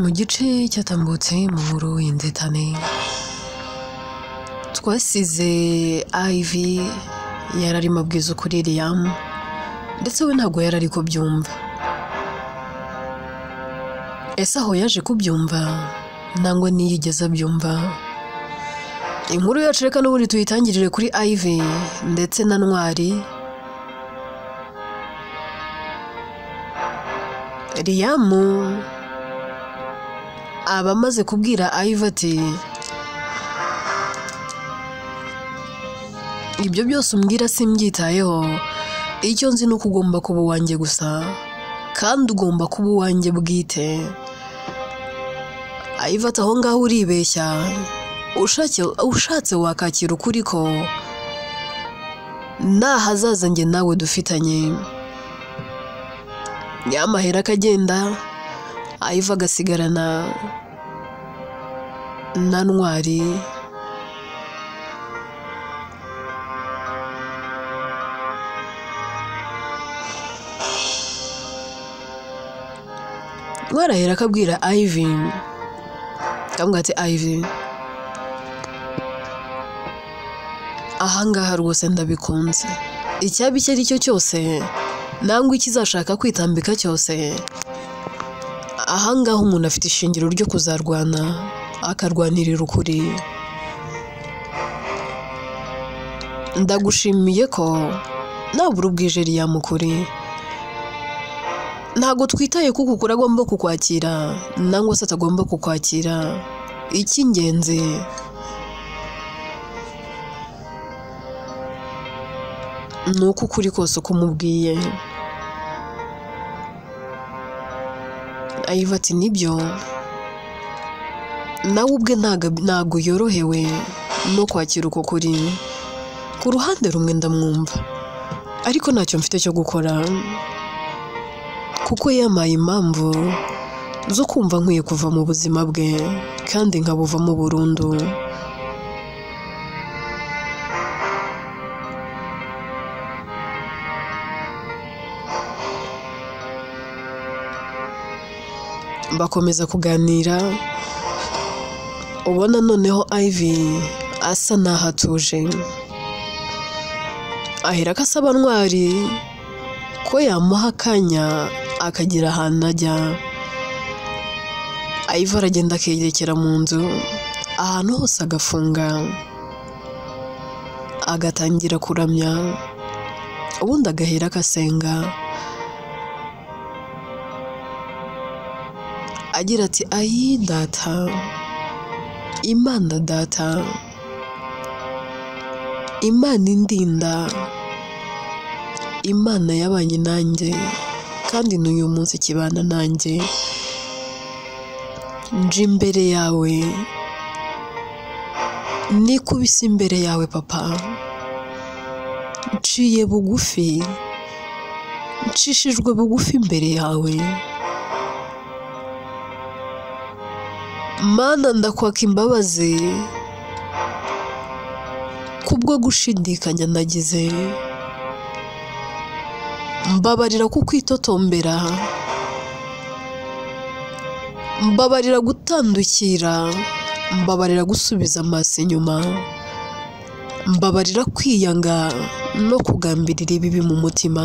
Mu gice cyatambutse mu nkuru y'inzitane twasize Ivy yararimo abwiza ukuri Liam, ndetse we ntabwo yarari kubyumva. Ese aho yaje kubyumva nangwa ntiyigeze abyumva? Inkuru yacu reka n'ubundi tuyitangirire kuri Ivy ndetse na Ntwari. Liam aba amaze kubwira Ivy ati ibyo byose umbwira simbyitayeho, icyo nzi ni uko ugomba kuba uwanjye gusa, kandi ugomba kuba uwanjye bwite. Ivy ati aho ngaho uribeshya, ushatse wakakira ukuri ko nta hazaza njye nawe dufitanye. Yamahera akagenda, Ivy agasigarana na Ntwari. Ntwari ahera akabwira Ivy, akamubwira ati Ivy, ahangaha rwose ndabikunze, icyaba icyo ari cyo cyose nangwa ikizashaka kwitambika cyose, ahangaha umuntu afite ishingiro ryo kuzarwana akarwanirira ukuri. Ndagushimiye ko nabura ubwije Liam ukuri, ntabwo twitaye kuko ukuri agomba kukwakira nangwa se atagomba kukwakira, icy'ingenzi ni uko ukuri kose uko umubwiye. Ivy ati nibyo, nawe ubwe ntabwo yorohewe no kwakira uko kuri. Ku ruhande rumwe ndamwumva, ariko ntacyo mfite cyo gukora, kuko yampaye impamvu zo kumva nkwiye kuva mu buzima bwe kandi nkabuvamo burundu. Bakomeza kuganira, ubona noneho Ivy asa naho atuje. Ahera ko asaba Ntwari ko yamuha akanya akagira ahantu ajya. Ivy aragenda akerekera mu nzu, ahantu hose agafunga, agatangira kuramya, ubundi agahera akasenga agira ati ayi data, Imana data, Imana indinda, Imana yabanye nanjye kandi n'uyu munsi ikibana nanjye, nje imbere yawe, nikubise imbere yawe papa, nciye bugufi, ncishijwe bugufi imbere yawe. Mana ndakwaka imbabazi kubwo gushidikanya nagize, mbabarira kukwitotombera, mbabarira gutandukira, mbabarira gusubiza amaso inyuma, mbabarira kwiyanga no kugambirira ibibi mu mutima,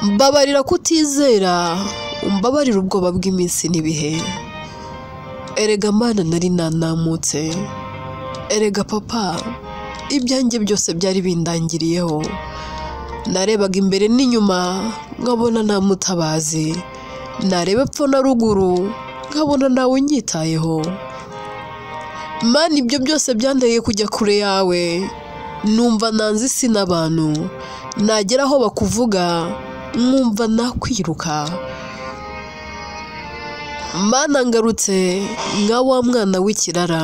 mbabarira kutizera, umbabarira ubwoba bw'iminsi n'ibihe. Erega Mana nari nanamutse, erega papa, ibyanjye byose byari bindangiriyeho, narebaga imbere n'inyuma nkabona nta mutabazi, nareba epfo na ruguru nkabona ntawe unyitayeho. Mana ibyo byose byanteye kujya kure yawe, numva nanze isi n'abantu, nagera aho bakuvuga nkumva nakwiruka. Mana ngarutse nka wa mwana w'ikirara,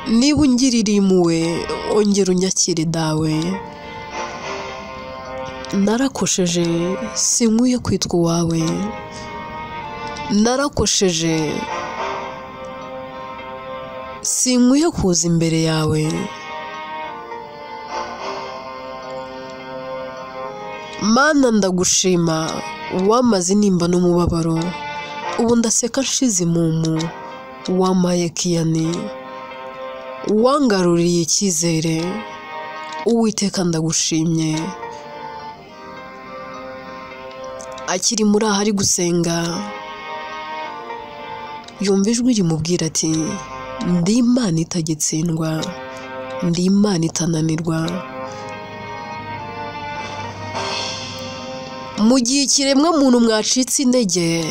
niba ungirira impuhwe ongera unyakire dawe. Narakosheje sinkwiye kwitwa uwawe, narakosheje sinkwiye kuza imbere yawe. Mana ndagushima, wamaze intimba n'umubabaro, ubu ndaseka nshize imumu, wampaye Kiyani, wangaruriye icyizere, Uwiteka ndagushimye. Akiri muri aho ari gusenga, yumva ijwi rimubwira ati ndi Imana itagitsindwa, ndi Imana itananirwa. Mu gihe ikiremwa muntu mwacitse intege,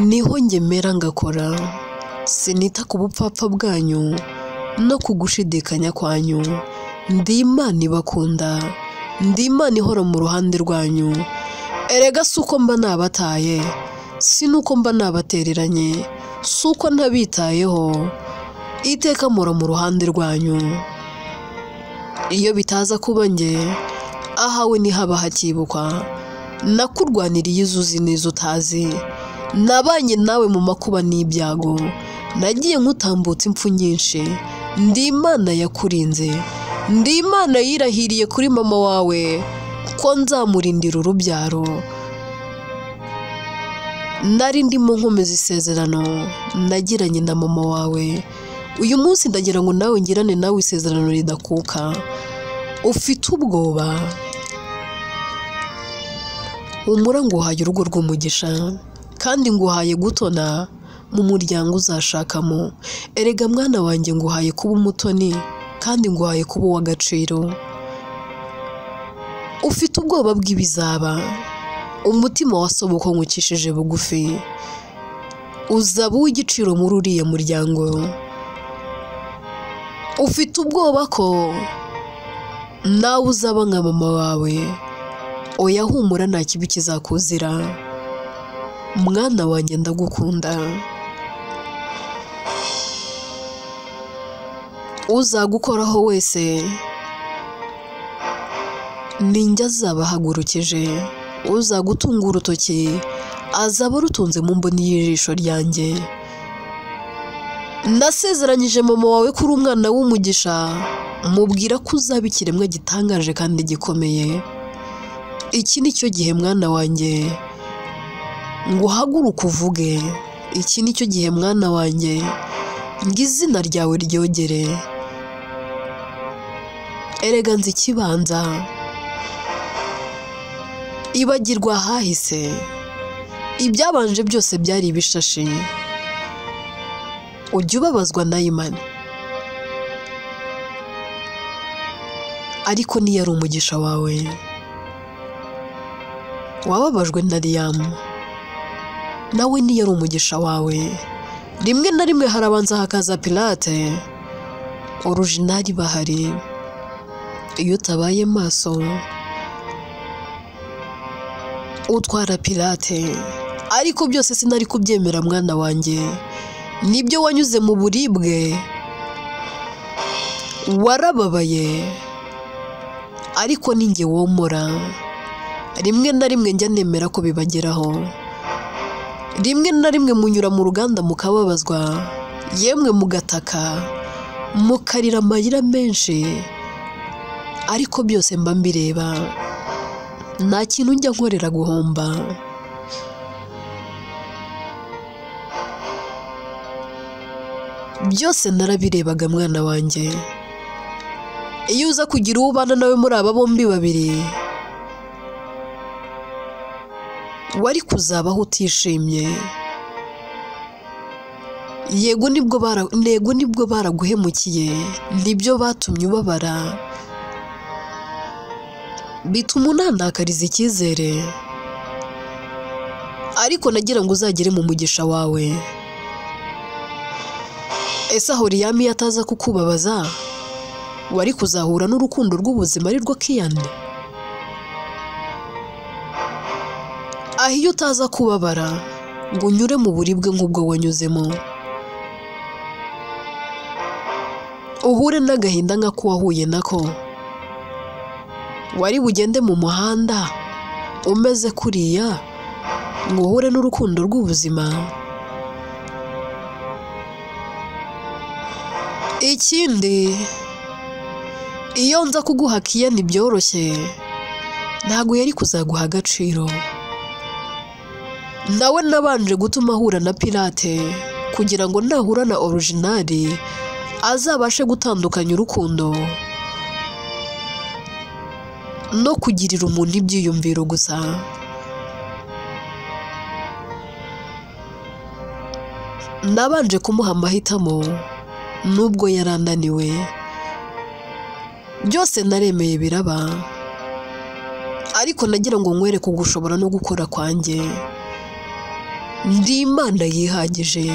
niho ngemera ngakora, sinita ku bupfapfa bwanyu no ku gushidikanya kwanyu. Ndi Imana ibakunda, ndi Imana ihora mu ruhande rwanyu. Erega si uko mba nabataye, si n'uko mba nabatereranye, si uko ntabitayeho, iteka mpora mu ruhande rwanyu. Iyo bitaza kuba njye, ahawe ntihaba hakibukwa. Nakurwaniriye izo uzi n'izo utazi, nabanye nawe mu makuba n'ibyago, nagiye nkutambutsa impfu nyinshi. Ndi Imana yakurinze, ndi Imana yirahiriye kuri mama wawe ko nzamurindira urubyaro. Nari ndimo nkomeza isezerano nagiranye na mama wawe. Uyu munsi ndagira ngo nawe ngirane nawe isezerano ridakuka. Ufite ubwoba, humura nguhaye urugo rw'umugisha, kandi nguhaye gutona mu muryango uzashakamo. Erega mwana wanjye nguhaye kuba umutoni, kandi nguhaye kuba uw'agaciro. Ufite ubwoba bw'ibizaba, umutima wa sobukwe nkukishije bugufi, uzaba uw'igiciro muri uriya muryango. Ufite ubwoba ko nawe uzaba nka mama wawe, oya humura nta kibi kizakuzira. Mwana wanjye ndagukunda. Uzagukoraho wese ninjye azaba ahagurukije, uzagutunga urutoki azaba arutunze mu mboni y'ijisho ryanjye. Nasezeranyije mama wawe ko uri umwana w'umugisha, mubwira ko uzaba ikiremwa gitangaje kandi gikomeye. Iki ni cyo gihe mwana wanjye ngo uhaguruke uvuge. Iki ni cyo gihe mwana wanjye ngo izina ryawe ryogere. Erega nzi ikibanza, ibagirwa ahahise, ibyabanje byose byari ibishashi. Ujya ubabazwa na Imana, ariko niyo ari umugisha wawe. Wababajwe na Liam, nawe niyo ari umugisha wawe. Rimwe na rimwe harabanza hakaza Pilate, orujinali bahari. Iyo utabaye maso utwara Pilate. Ariko byose sinari kubyemera mwana wanjye. Nibyo wanyuze mu buribwe, warababaye, ariko ninjye womora. Rimwe na rimwe njya nemera ko bibageraho. Rimwe na rimwe munyura mu ruganda mukababazwa, yemwe mugataka, mukarira amarira menshi, ariko byose mba mbireba. Nta kintu njya nkorera guhomba. Byose narabirebaga mwana wanjye. Iyo uza kugira uwo ubana nawe muri aba bombi babiri, wari kuzabaho utishimye. Yego nibwo baraguhemukiye, nibyo batumye ubabara, bituma unantakariza icyizere. Ariko nagira ngo uzagere mu mugisha wawe. Ese aho Liam iyo ataza kukubabaza, wari kuzahura n'urukundo rw'ubuzima ari rwo Kiyani? Aho iyo utaza kubabara ngo unyure mu buribwe nk'ubwo wanyuzemo, uhure n'agahinda nk'ako wahuye nako, wari bugende mu muhanda umeze kuriya ngo uhure n'urukundo rw'ubuzima? Ikindi, Iyo nza kuguha Kiyani byoroshye, ntabwo yari kuzaguha agaciro. Nawe nabanje gutuma ahura na Pirate kugira ngo nahura na Originali azabashe gutandukanya urukundo no kugirira umuntu ibyiyumviro gusa. Nabanje kumuha amahitamo nubwo yarananiwe, byose naremeye biraba, ariko nagira ngo nkwereke ugushobora no gukora kwanjye. Ndi Imana yihagije,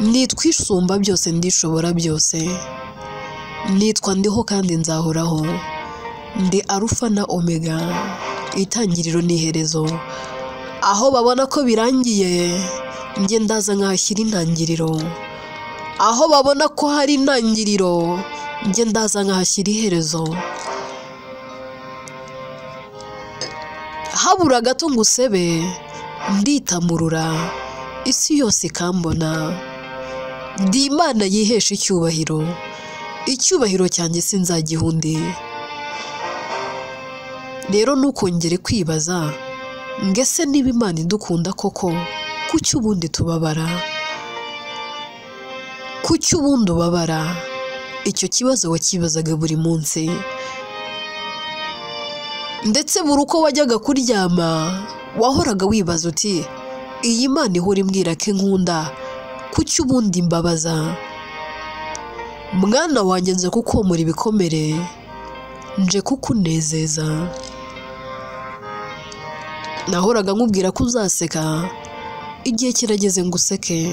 nitwa isumba byose, ndishobora byose, nitwa ndiho kandi nzahoraho, ndi Arufa na Omega, itangiriro n'iherezo. Aho babona ko birangiye, njye ndaza nkahashyira intangiriro. Aho babona ko hari intangiriro, njye ndaza nkahashyira iherezo. Habura gato ngo usebe, nditamurura, isi yose ikambona. Ndi Imana yihesha icyubahiro, icyubahiro cyanjye sinzagiha undi. Rero ntukongere kwibaza ngo ese niba Imana idukunda koko, kuki ubundi tubabara? Kuki ubundi ubabara? Icyo kibazo wakibazaga buri munsi, ndetse buri uko wajyaga kuryama wahoraga wibaza uti iyi Imana ihora imbwira ko inkunda, kuki ubundi mbabaza? Mwana wanjye, nze kukomora ibikomere, nje kukunezeza. Nahoraga nkubwira ko uzaseka, igihe kirageze ngo useke.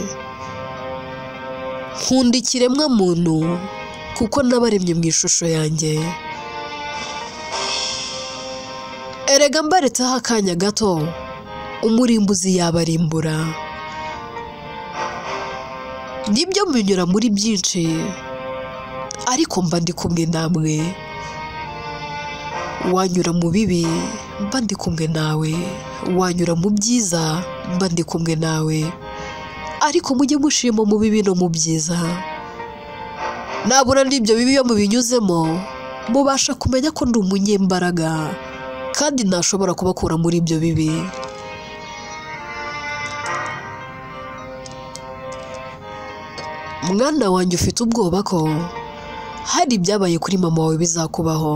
Nkunda ikiremwa muntu kuko nabaremye mu ishusho yanjye. Erega mbaretseho akanya gato, umurimbuzi yabarimbura. Nibyo munyura muri byinshi, ariko mba ndi kumwe namwe. Wanyura mu bibi, mba ndi kumwe nawe. Wanyura mu byiza, mba ndi kumwe nawe. Ariko mujye mushima mu bibi no mu byiza. Nabura n'ibyo bibi iyo mubinyuzemo, mubasha kumenya ko ndi umunyembaraga kandi ntashobora kubakura muri ibyo bibi. Mwana wanjye, ufite ubwoba ko hari ibyabaye kuri mama wawe bizakubaho.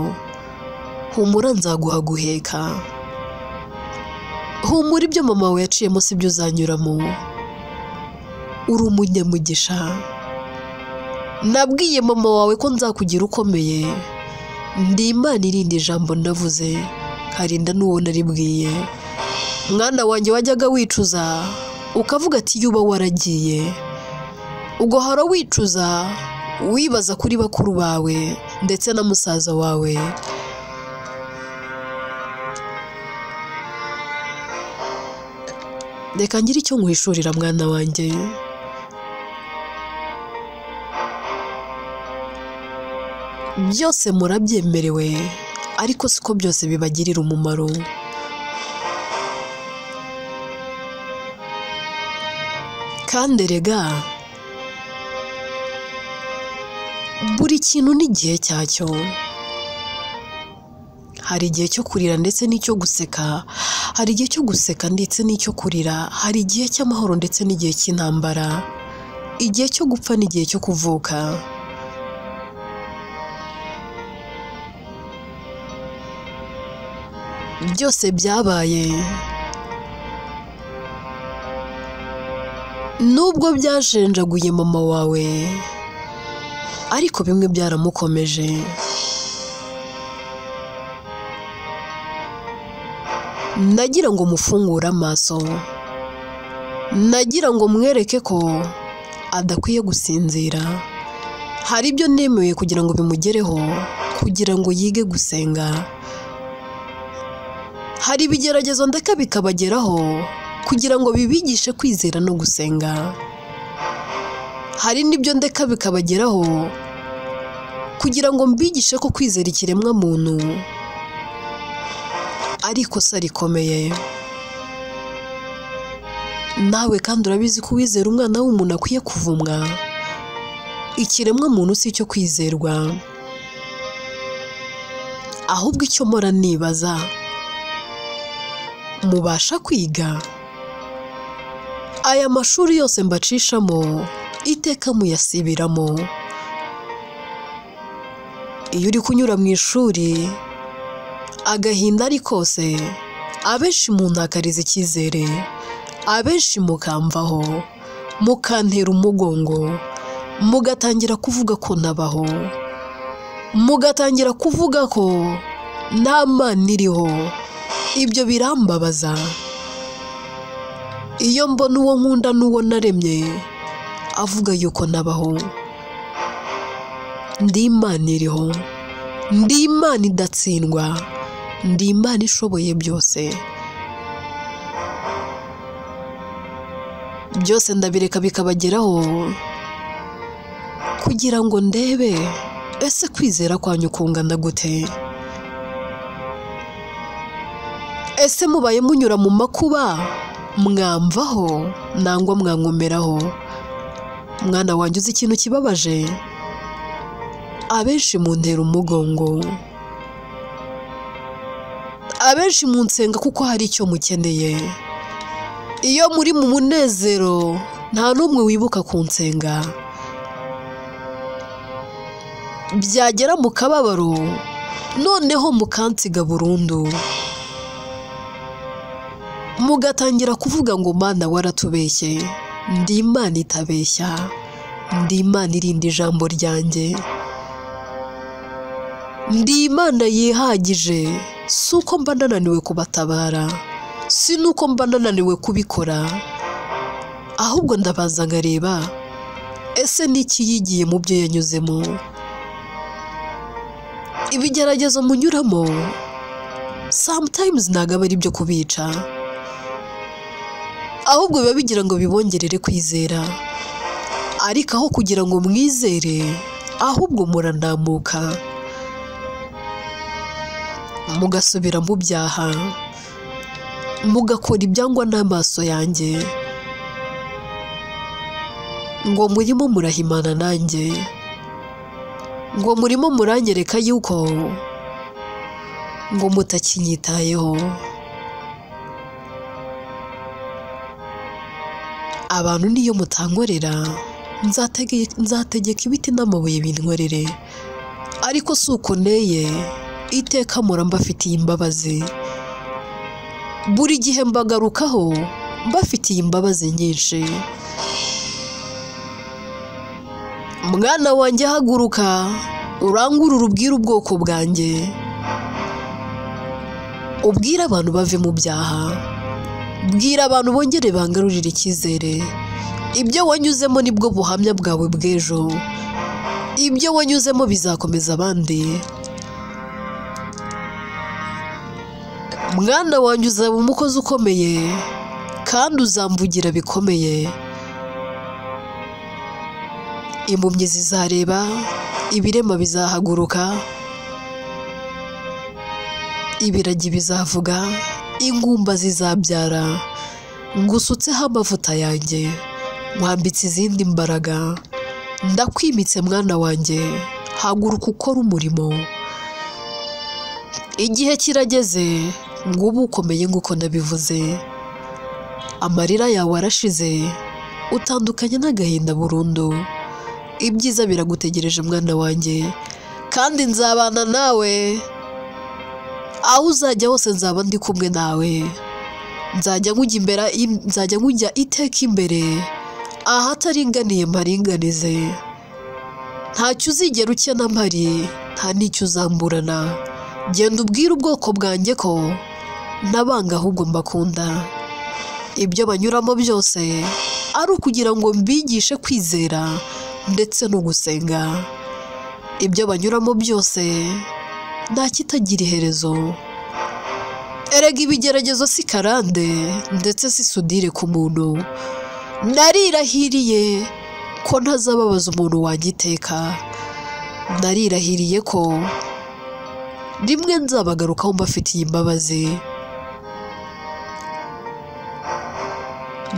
Humura, nzaguha guheka. Humura, ibyo mama wawe yaciyemo si byo uzanyuramo. Uri umunyamugisha. Nabwiye mama wawe ko nzakugira ukomeye. Ndi Imana irinda ijambo navuze, nkarinda n'uwo naribwiye. Mwana wanjye, wajyaga wicuza ukavuga ati iyo uba waragiye, ugahora wicuza wibaza kuri bakuru bawe ndetse na musaza wawe. Reka ngire icyo nkwishurira mwana wanjye. Byose murabyemerewe, ariko siko byose bibagirira umumaro. Kandi erega buri kintu n'igihe cyacyo. Hari igihe cyo kurira ndetse n'icyo guseka, hari igihe cyo guseka ndetse n'icyo kurira, hari igihe cy'amahoro ndetse n'igihe cy'intambara, igihe cyo gupfa n'igihe cyo kuvuka. Byose byabaye, nubwo byashenjaguye mama wawe, ariko bimwe byaramukomeje. Nagira ngo mufungure amaso, nagira ngo mwereke ko adakwiye gusinzira. Hari ibyo nemeye kugira ngo bimugereho, kugira ngo yige gusenga. Hari ibigeragezo ndeka bikabageraho kugira ngo bibigishe kwizera no gusenga. Hari n'ibyo ndeka bikabageraho kugira ngo mbigishe ko kwizera ikiremwa muntu ari ikosa rikomeye. Nawe kandi urabizi ko uwizera umwana w'umuntu akwiye kuvumwa. Ikiremwa muntu si icyo kwizerwa, ahubwo icyo mpora nibaza, mubasha kwiga? Aya mashuri yose mbacishamo iteka muyasibiramo. Iyo uri kunyura mu ishuri agahinda ari kose, abenshi muntakariza icyizere, abenshi mukamvaho, mukantera umugongo, mugatangira kuvuga ko ntabaho, mugatangira kuvuga ko nta Mana iriho. Ibyo birambabaza. Iyo mbona uwo nkunda n'uwo naremye avuga yuko ntabaho, ndi Imana iriho, ndi Imana idatsindwa, ndi Imana ishoboye byose. Byose ndabireka bikabageraho kugira ngo ndebe ese kwizera kwanyu kungana gute? Ese mubaye munyura mu makuba mwamvaho nangwa mwankomeraho? Mwana wanjye, uzi ikintu kibabaje? Abenshi muntera umugongo, abenshi munsenga kuko hari icyo mukeneye. Iyo muri mu munezero nta n'umwe wibuka kunsenga, byagera mu kababaro noneho mukansiga burundu, mugatangira kuvuga ngo Mana waratubeshye. Ndi Imana itabeshya, ndi Imana irinda ijambo ryanjye, ndi Imana yihagije. Si uko mba nananiwe kubatabara, si n'uko mba nananiwe kubikora, ahubwo ndabanza nkareba ese n'iki yigiye mu byo yanyuzemo. Ibigeragezo munyuramo sometimes ntabwo aba ari ibyo kubica, ahubwo biba bigira ngo bibongerere kwizera. Ariko aho kugira ngo mwizere, ahubwo muranamuka mugasubira mu byaha, mugakora ibyangwa n'amaso yanjye, ngo murimo murahimana nanjye, ngo murimo muranyereka yuko ngo mutakinyitayeho. Abantu niyo mutankorera, nzategeka ibiti n'amabuye binkorere, ariko si uko nteye. Iteka mpora mbafitiye imbabazi, buri gihe mbagarukaho mbafitiye imbabazi nyinshi. Mwana wanjye, haguruka urangurure ubwire ubwoko bwanjye, ubwire abantu bave mu byaha, bwira abantu bongere bangarurire icyizere. Ibyo wanyuzemo nibwo buhamya bwawe bw'ejo, ibyo wanyuzemo bizakomeza abandi. Mwana wanjye, uzaba umukozi ukomeye kandi uzamvugira bikomeye. Impumyi zizareba, ibirema bizahaguruka, ibiragi bizavuga, ingumba zizabyara. Ngusutseho amavuta yanjye, nkwambitse izindi mbaraga, ndakwimitse mwana wanjye, haguruka ukore umurimo. Igihe kirageze ngo ube ukomeye nk'uko nabivuze. Amarira yawe arashize, utandukanye n'agahinda burundu. Ibyiza biragutegereje mwana wanjye, kandi nzabana nawe aho uzajya hose, nzaba ndi kumwe nawe. Nzajya nkujya imbere, nzajya nkujya iteka imbere, ahataringaniye mparinganize. Ntacyo uzigera ukena mpari, nta n'icyo uzamburana. Genda ubwire ubwoko bwanjye ko nabanga ahubwo mbakunda. Ibyo banyuramo byose ari ukugira ngo mbigishe kwizera ndetse no gusenga. Ibyo banyuramo byose nta kitagira iherezo. Erega ibigeragezo si karande ndetse si sudire ku muntu. Narirahiriye ko ntazababaza umuntu wagiteka, narirahiriye ko rimwe nzabagarukaho mbafitiye imbabazi.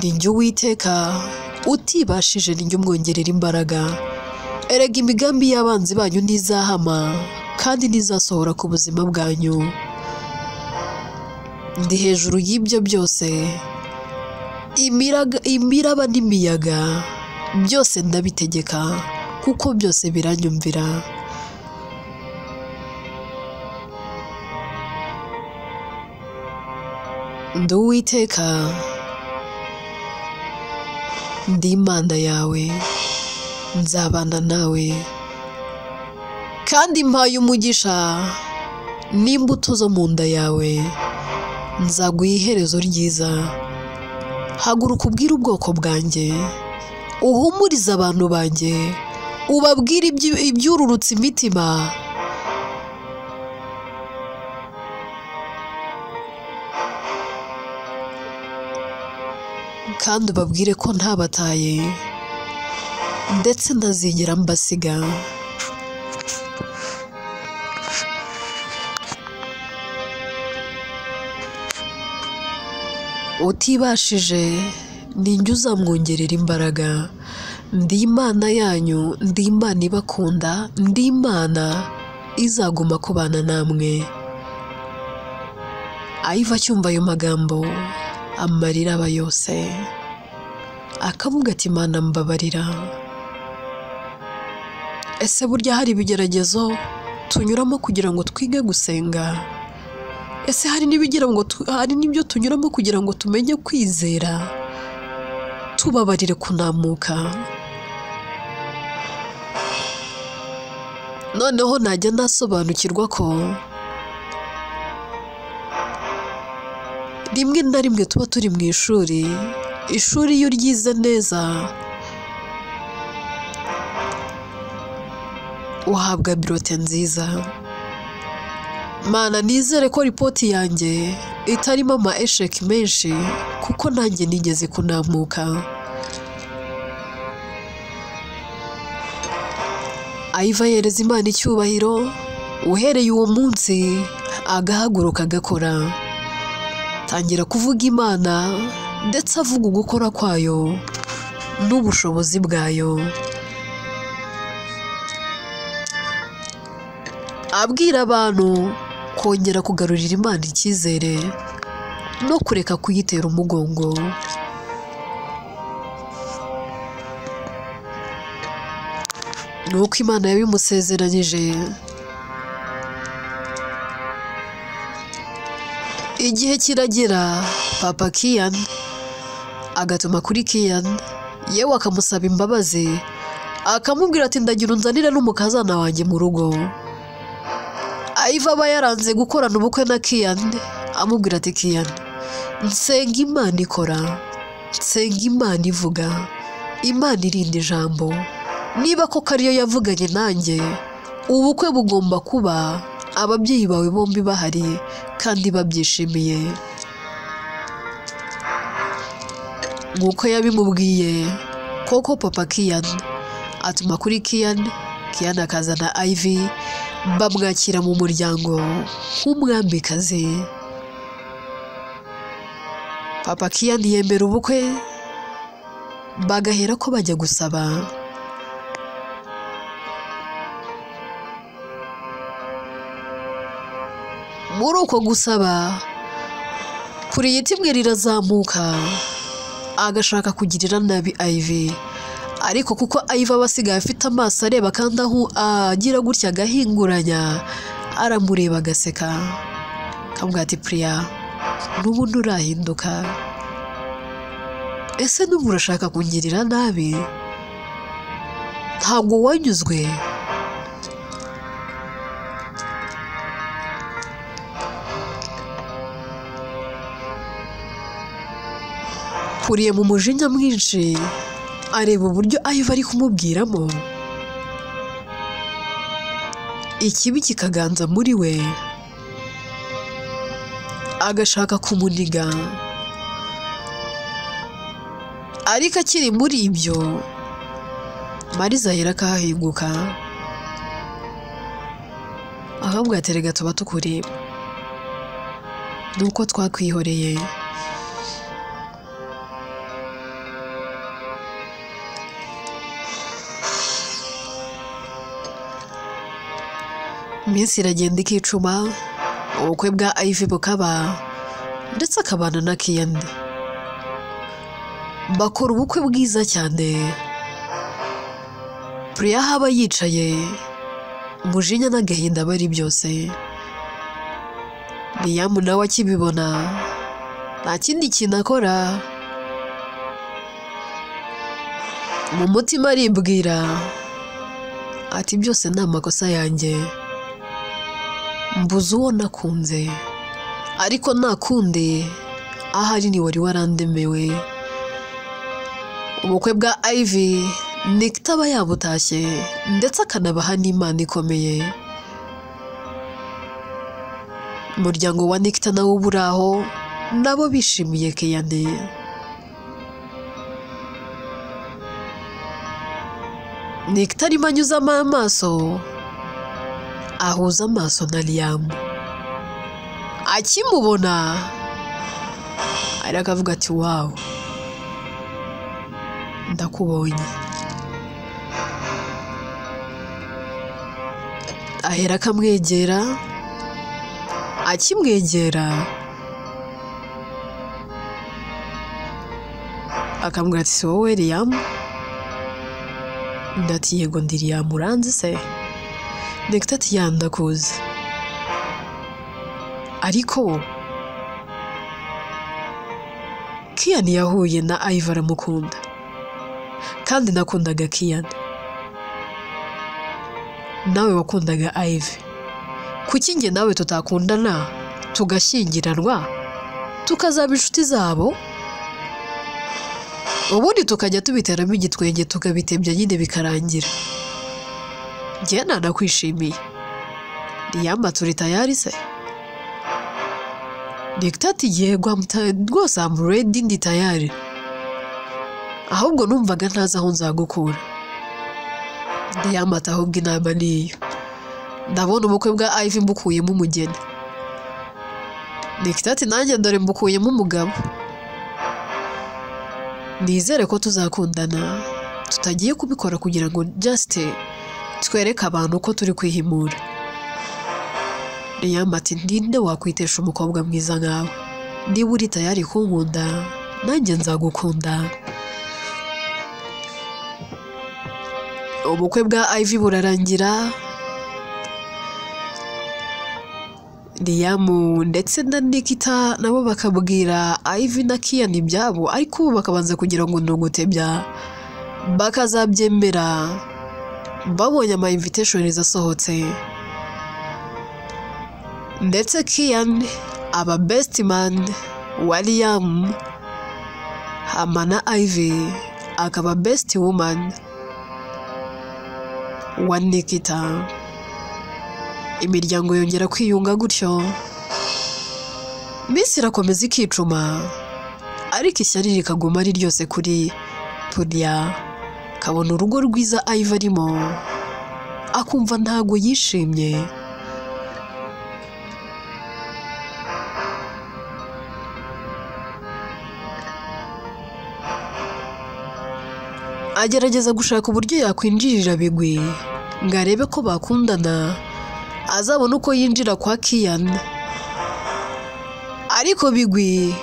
Ni njye Uwiteka utibashije, ni njye umwongerera imbaraga. Erega imigambi y'abanzi banyu ntizahama kandi ntizasohora ku buzima bwanyu. Ndi hejuru y'ibyo byose, imiraba n'imiyaga byose ndabitegeka, kuko byose biranyumvira. Ndi Uwiteka, ndi Imana yawe, nzabana nawe, kandi mpaye umugisha n'imbuto zo mu nda yawe, nzaguha iherezo ryiza. Haguruka ubwire ubwoko bwanjye, uhumurize abantu banjye, ubabwire ibyururutse imitima. Kandi ubabwire ko ntabataye, ndetse ntazigera mbasiga. Utibashije ninjye uzamwongerera imbaraga. Ndi Imana yanyu, ndi Imana ibakunda, ndi Imana izaguma kubana namwe. Ayiva acyumva ayo magambo, amarira aba yose, akavuga ati Imana mbabarira. Ese burya hari ibigeragezo tunyuramo kugira ngo twige gusenga? Ese hari n'ibyo tunyuramo kugira ngo tumenye kwizera? Tubabarire kunamuka. Noneho najya nasobanukirwa ko rimwe na rimwe tuba turi mu ishuri, ishuri iyo uryize neza uhabwa birote nziza. Mana, nizere ko ripoti yanjye itarimo ama esheki menshi, kuko nanjye nigeze kunamuka. Ayiva yereza Imana icyubahiro, uhereye uwo munsi agahaguruka agakora, tangira kuvuga Imana, ndetse avuga ugukora kwayo n'ubushobozi bwayo, abwira abantu kongera kugarurira Imana icyizere no kureka kuyitera umugongo. Nuko Imana yabimusezeranyije. Igihe kiragera, Papa Kian agatuma kuri Kian, yewe akamusaba imbabazi, akamubwira ati ndagira unzanire n'umukazana wanjye mu rugo. Ayiva aba yaranze gukorana ubukwe na Kian, amubwira ati Kian, nsenga Imana ikora, nsenga Imana ivuga, Imana irinda ijambo. Niba koko ariyo yavuganye nanjye, ubukwe bugomba kuba ababyeyi bawe bombi bahari kandi babyishimiye. Nk'uko yabimubwiye, koko Papa Kian atuma kuri Kian, Kian akazana Ivy, bamwakira mu muryango nk'umwamikazi. Papa Kian yemera ubukwe, bagahera ko bajya gusaba. Muri uko gusaba, Puriyeti imwe rirazamuka, agashaka kugirira nabi Ivy, ariko kuko Ivy aba asigaye afite amaso areba kandi aho agira gutya agahinguranya, aramureba agaseka, akamubwira ati Priya, n'ubu nturahinduka, ese n'ubu urashaka kungirira nabi? Ntabwo wanyuzwe? Puriye mu mujinya mwinshi, areba uburyo Ivy ari kumubwiramo, ikibi kikaganza muri we, agashaka kumuniga. Ariko akiri muri ibyo, Mariza ahera akahahinguka, akamubwira ati rega tuba tukureba, nuko twakwihoreye. Iminsi iragenda ikicuma, ubukwe bwa Ivy bukaba, ndetse akabana na Kian. Bakora ubukwe bwiza cyane. Priya aho aba yicaye, umujinya n'agahinda bari byose. Liam nawe akibibona nta kindi kintu akora, mu mutima aribwira ati byose ni amakosa yanjye, mbuze uwo nakunze, ariko nakunde ahari ni wari warandemewe. Ubukwe bwa Ivy Nikita aba yabutashye, ndetse akanabaha n'Imana ikomeye. Umuryango wa Nikita nawo uba uri aho, nabo bishimiye Kian. Nikita arimo anyuzamo amaso, ahuza amaso na Liam. Akimubona arakavuga ati wow, ndakubonye. Ahera akamwegera, akimwegera akamubwira ati si wowe Liam? Undi ati yego ndi Liam, uranzi se? Nikita ati ya ndakuzi, ariko Kian yahuye na Ivy aramukunda, kandi nakundaga Kian, nawe wakundaga Ivy. Kuki njye nawe tutakundana tugashyingiranwa tukazaba inshuti zabo, ubundi tukajya tubiteramo igitwenge tukabitebya nyine bikarangira? Njye nanakwishimiye. Liam turi tayari se? Nikita ati yego rwose I'm ready, ndi tayari, ahubwo numvaga ntazi aho nzagukura. Liam ati ahubwo inama niyo, ndabona ubukwe bwa Ivy mbukuyemo umugeni. Nikita ati nanjye dore mbukuyemo umugabo, nizere ko tuzakundana, tutagiye kubikora kugira ngo just twereke abantu ko turi kwihimura. Liam ati ninde wakwitesha umukobwa mwiza nkawe? Niba uri tayari kunkunda nanjye nzagukunda. Ubukwe bwa Ivy burarangira, Liam ndetse na Nikita nabo bakabwira Ivy na Kian ibyabo, ariko ubu bakabanza kugira ngo ni ugutebya, bakazabyemera babonye ama invitations asohotse. Ndetse Kian aba best man wa Liam, hama na Ivy akaba best woman wa Nikita. Imiryango yongera kwiyunga gutyo. Iminsi irakomeza ikicuma, ariko ishyari rikaguma ari ryose kuri Priya. Kabona urugo rwiza Ivy arimo, akumva ntago yishimye. Agerageza gushaka uburyo yakwinjirira Bigwi ngo arebe ko bakundana, azabona uko yinjira kwa Kian. Ariko Bigwi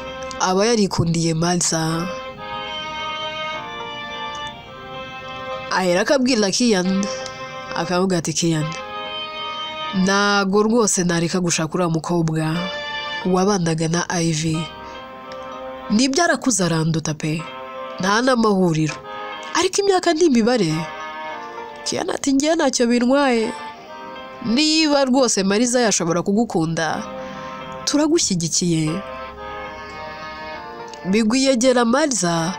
aba yarikundiye Martha. Ahera akabwira Kian, akavuga ati Kian, ntago rwose nareka gushaka uriya mukobwa wabanaga na Ivy, nibyo arakuze aranduta pe, nta n'amahuriro, ariko imyaka ni imibare. Kian ati njye ntacyo bintwaye, niba rwose Mariza yashobora kugukunda turagushyigikiye. Bigwi yegera Mariza,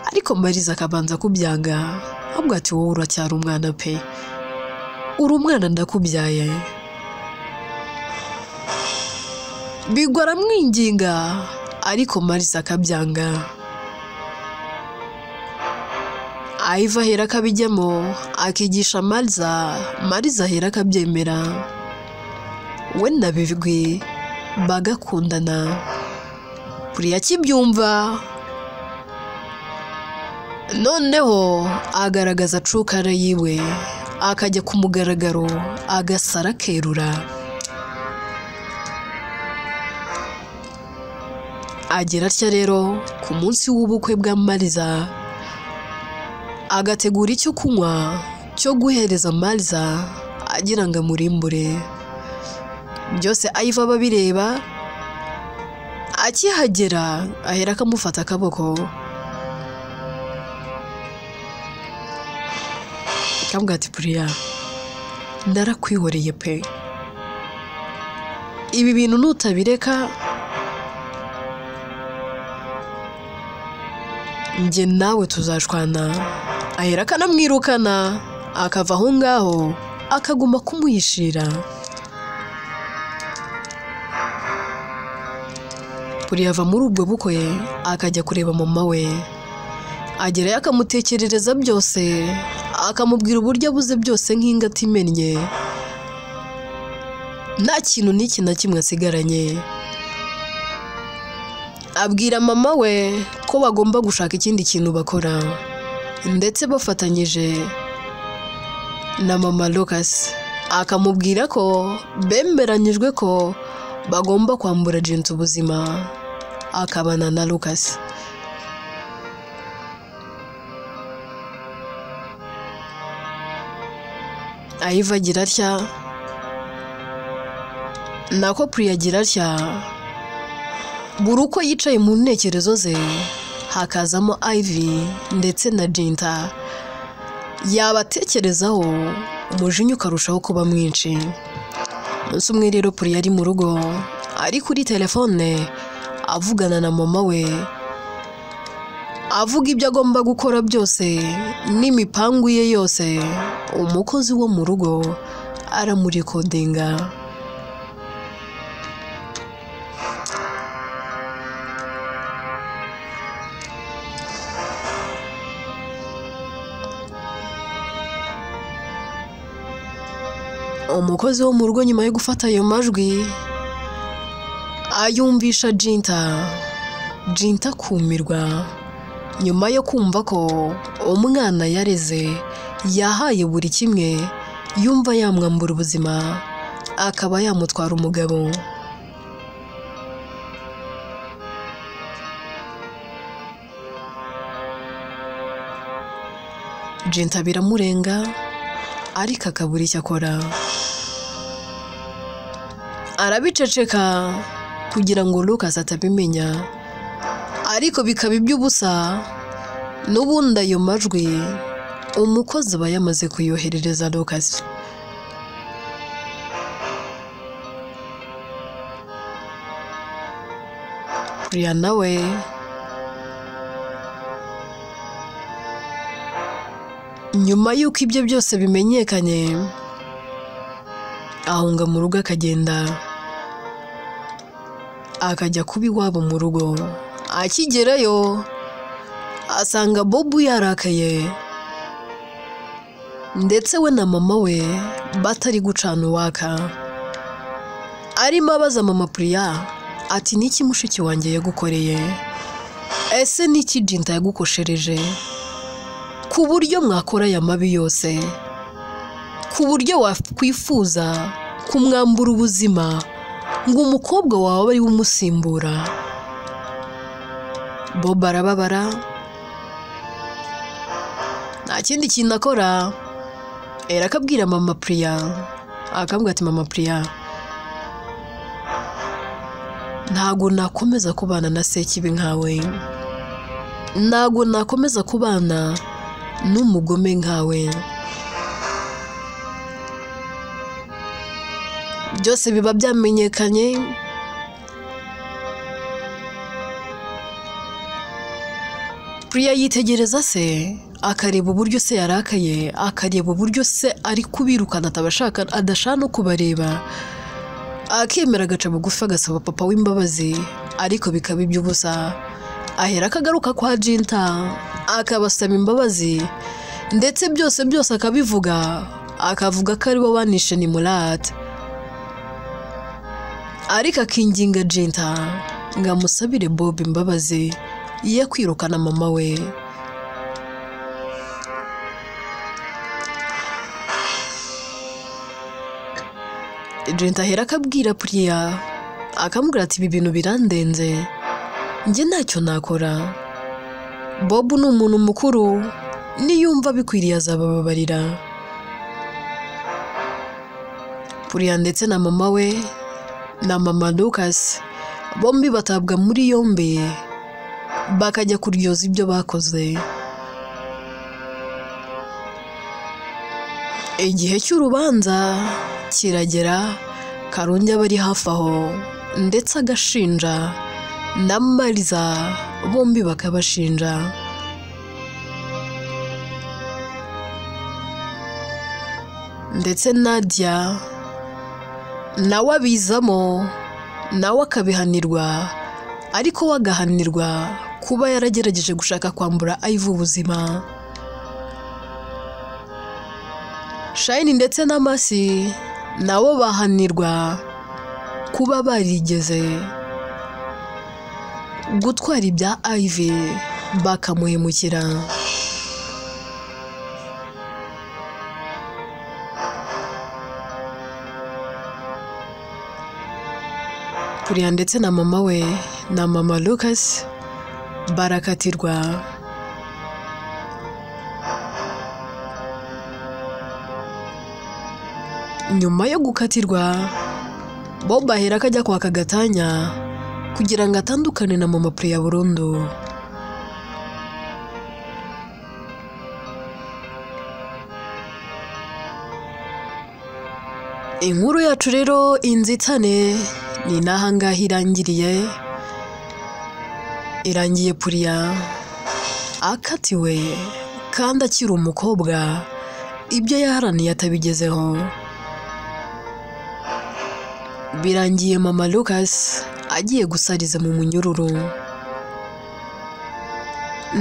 ariko Mariza akabanza kubyanga, ahubwo ati wowe uracyari umwana pe, uri umwana ndakubyaye. Bigwi aramwinginga, ariko Mariza akabyanga. Ivy ahera akabijyamo, akigisha Mariza, Mariza ahera akabyemera, we na Bigwi bagakundana. Priya akibyumva noneho agaragaza cukara yiwe, akajya ku mugaragaro agasara akerura. Agira atya rero ku munsi w'ubukwe bwa Mariza, agategura icyo kunywa cyo guhereza Mariza agira ngo amurimbure. Byose Ivy aba abireba, akihagera ahera akamufata akaboko, akamubwira ati Priya, narakwihoreye pe, ibi bintu nutabireka njye nawe tuzashwana. Ahera akanamwirukana, akava aho ngaho akaguma kumuhishira. Priya ava muri ubwo bukwe akajya kureba mama we, agerayo akamutekerereza byose, akamubwira uburyo abuze byose nk'ingata imennye, nta kintu n'iki na kimwe asigaranye. Abwira mama we ko bagomba gushaka ikindi kintu bakora, ndetse bafatanyije na mama Lucas, akamubwira ko bemeranyijwe ko bagomba kwambura Jinta ubuzima akabana na Lucas. Ivy agira atya, nako Priya agira atya, buri uko yicaye mu ntekerezo ze hakazamo Ivy ndetse na Jinta, yabatekerezaho umujinya ukarushaho kuba mwinshi. Umunsi umwe rero Priya ari mu rugo, ari kuri telefone avugana na mama we, avuga ibyo agomba gukora byose n'imipangu ye yose. Umukozi wo mu rugo aramurikodinga. Umukozi wo mu rugo nyuma yo gufata ayo majwi ayumvisha Jinta. Jinta akumirwa nyuma yo kumva ko umwana yareze yahaye buri kimwe, yumva yamwambura ubuzima akaba yamutwara umugabo. Jinta biramurenga ariko akabura icyo akora, arabiceceka kugira ngo Lucas atabimenya, ariko bikaba iby'ubusa. N'ubundi ayo majwi umukozi aba yamaze kuyoherereza Lucas. Priya nawe nyuma y'uko ibyo byose bimenyekanye, ahunga mu rugo akagenda akajya kuba iwabo mu rugo. Akigerayo asanga Bob yarakaye, ndetse we na mama we batari gucana uwaka. Arimo abaza mama Priya ati niki mushiki wanjye yagukoreye? Ese niki Jinta yagukoshereje ku buryo mwakora aya mabi yose, ku buryo wakwifuza kumwambura ubuzima ngo umukobwa wawe ari we umusimbura? Bob arababara, nta kindi kintu akora, era akabwira mama Priya, akambwira ati mama Priya, ntago nakomeza kubana na Sekibi nkawe, ntago nakomeza kubana n'umugome nkawe. Byose biba byamenyekanye. Priya yitegereza se, akareba uburyo se yarakaye, akareba uburyo se ari kubirukana atabashaka, adashaka no kubareba, akemera agaca bugufi agasaba papa w'imbabazi, ariko bikaba iby'ubusa. Ahera akagaruka kwa Jinta akabasaba imbabazi, ndetse byose byose akabivuga, akavuga ko aribo banishe Nimurate, ariko akinginga Jinta ngo amusabire Bob imbabazi ye kwirukana mama we. Jenta ahera akabwira Priya, akamubwira ati ibi bintu birandenze, njye ntacyo nakora. Bob ni umuntu mukuru, niyumva bikwiriye azabababarira. Priya ndetse na mama we na mama Lucas bombi batabwa muri yombi, bakajya kuryoza ibyo bakoze. Igihe cy'urubanza kiragera, Karungi aba ari hafi aho ndetse agashinja na Mariza, bombi bakabashinja. Ndetse Nadia nawe abizamo, nawe akabihanirwa, ariko we agahanirwa kuba yaragerageje gushaka kwambura Ivy ubuzima. Shine ndetse na Masi nabo bahanirwa kuba barigeze gutwara ibya Ivy bakamuhemukira. Priya ndetse na mama we na mama Lucas barakatirwa. Nyuma yo gukatirwa, Bob ahera akajya kwaka gatanya kugira ngo atandukane na mama Priya burundu. Inkuru yacu rero inzitane ni n'aha ngaha irangiriye. Irangiye Priya akatiwe kandi akiri umukobwa, ibyo yaharaniye atabigezeho. Birangiye mama Lucas agiye gusariza mu munyururu,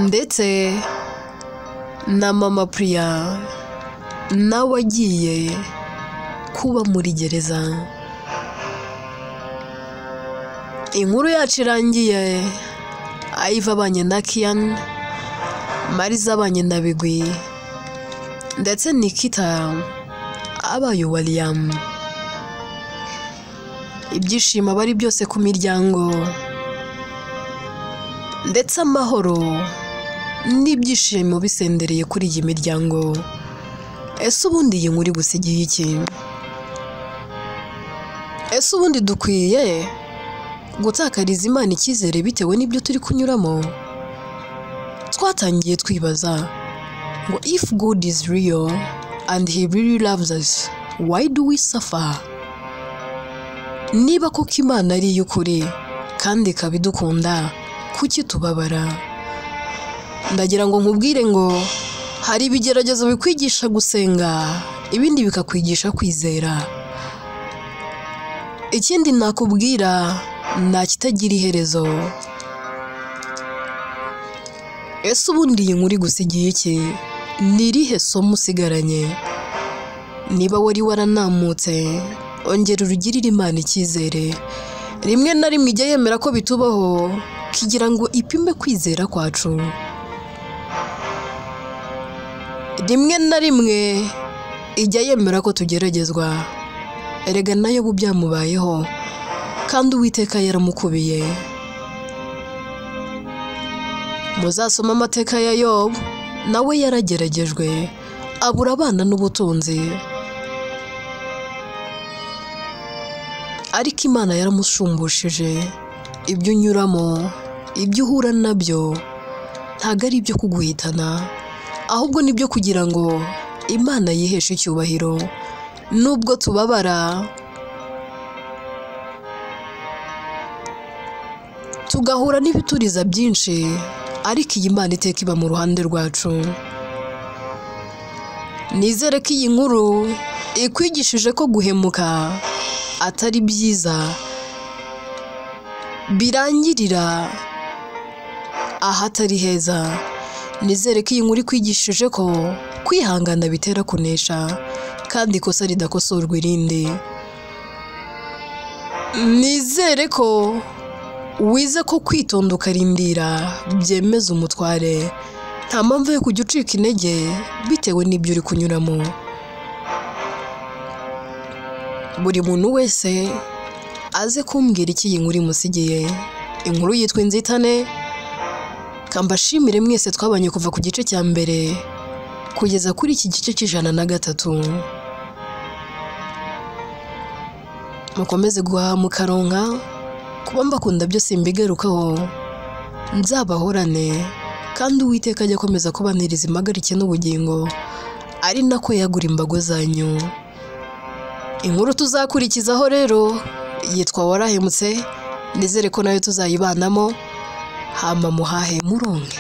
ndetse na mama Priya nawe agiye kuba muri gereza. Inkuru yacu irangiye Ivy abanye na Kian, Mariza abanye na Bigwi, ndetse Nikita abaye William. Ibyishimo aba ari byose ku miryango, ndetse amahoro n'ibyishimo bisendereye kuri iyi miryango. Ese ubundi iyi nkuru igusigiye iki? Ese ubundi dukwiye gutakariza Imana icyizere bitewe n'ibyo turi kunyuramo? Twatangiye twibaza ngo if God is real and he really loves us, why do we suffer? Niba koko Imana ari iy'ukuri kandi ikaba idukunda, kuki tubabara? Ndagira ngo nkubwire ngo hari ibigeragezo bikwigisha gusenga, ibindi bikakwigisha kwizera. Ikindi nakubwira, nta kitagira iherezo. Ese ubundi iyi nkuru igusigiye iki? Ni irihe somo usigaranye? Niba wari waranamutse, ongera urugirire Imana icyizere. Rimwe na rimwe ijya yemera ko bitubaho kugira ngo ipime kwizera kwacu. Rimwe na rimwe ijya yemera ko tugeragezwa. Erega nayo ubu byamubayeho, kandi Uwiteka yaramukubiye. Muzasoma amateka ya Yobu, nawe yarageragejwe, abura abana n'ubutunzi, ariko Imana yaramusumbushije. Ibyo unyuramo, ibyo uhura nabyo, ntabwo ari ibyo kuguhitana, ahubwo ni ibyo kugira ngo Imana yiheshe icyubahiro. Nubwo tubabara, tugahura n'ibituriza byinshi, ariko iyi Imana iteka iba mu ruhande rwacu. Nizere ko iyi nkuru ikwigishije ko guhemuka atari byiza, birangirira ahatari heza. Nizere ko iyi nkuru ikwigishije ko kwihangana bitera kunesha, kandi ikosa ridakosorwa irindi. Nizere ko wize ko kwitonda ukarindira byemeza umutware. Nta mpamvu yo kujya ucika intege bitewe n'ibyo uri kunyuramo. Buri muntu wese aze kumbwira iki iyi nkuru imusigiye. Inkuru yitwa Inzitane. Kambashimire mwese twabanye kuva ku gice cya mbere kugeza kuri iki gice cy'103. Mukomeze guhaha mukaronka, kuba mbakunda byose mbigarukaho, nzabahorane kandi Uwiteka ajya akomeza kubaniriza impagarike n'ubugingo, ari nako yagura imbago zanyu. Inkuru tuzakurikizaho rero yitwa Warahemutse, nizere ko nayo tuzayibanamo. Hama muhahe muronke.